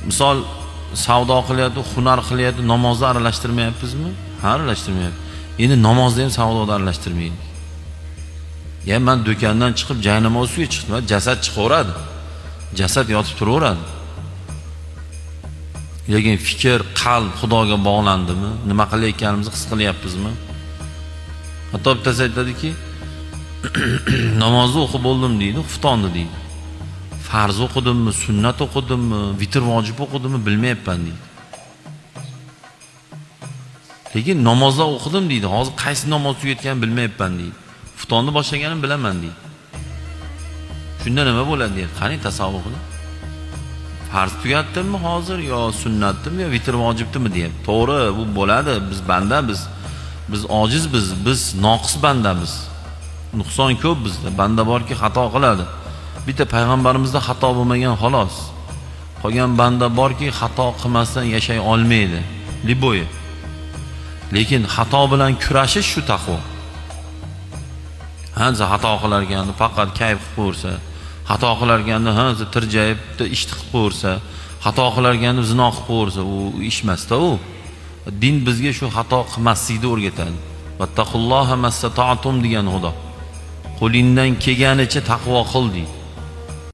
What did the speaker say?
Misol, savdo qilyapti, hunar qilyapti, namozni aralashtirmayapmizmi? Ha, aralashtirmayapmiz. Endi namozni ham savdoda aralashtirmaylik. Ya man do'kondan chiqib jaynamoz ustiga chiqdim, jasad chiqaveradi. Jasad yotib turaveradi. Lekin fikr, qalb Xudoga bog'landimi? Nima qilayotganimizni his qilyapmizmi? Hatto bittasi aytadiki, namozni o'qib bo'ldim deydi, xuftonni deydi. Farz o'qidimmi, sunnat o'qidimmi, vitr vojib o'qidimmi bilmayapman deydi. Lekin namozlar o'qidim deydi. Hozir qaysi namoz tugatganimni bilmayapman deydi. Xuftonni boshlaganimni bilaman deydi. Shunda nima bo'ladi deydi. Qani tasavvur qiling. Farz tugatdimmi hozir yo sunnatdimi yo vitr vojibdimi deyapti. To'g'ri, bu bo'ladi. Biz bandamiz. Biz ojizmiz, biz noqis bandamiz. Nuqson ko'p bizda. Banda borki xato qiladi. Bitta payg'ambarimizda xato bo'lmagan xolos. Qolgan banda borki xato qilmasdan yashay olmaydi. Liboyi. Lekin xato bilan kurashish shu taqvo. Hanza xato qilar ekanda faqat kayf qilib qo'ysa, xato qilar ekanda hanza tirjayib bitta ishni qilib qo'ysa, xato qilar ekanda zino qilib qo'ysa, u ish emasda u. Din bizga shu xato qilmaslikni o'rgatadi. Vattaqulloha mastata'tum degan Xudo. Qo'lingdan kelganicha taqvo qil deydi.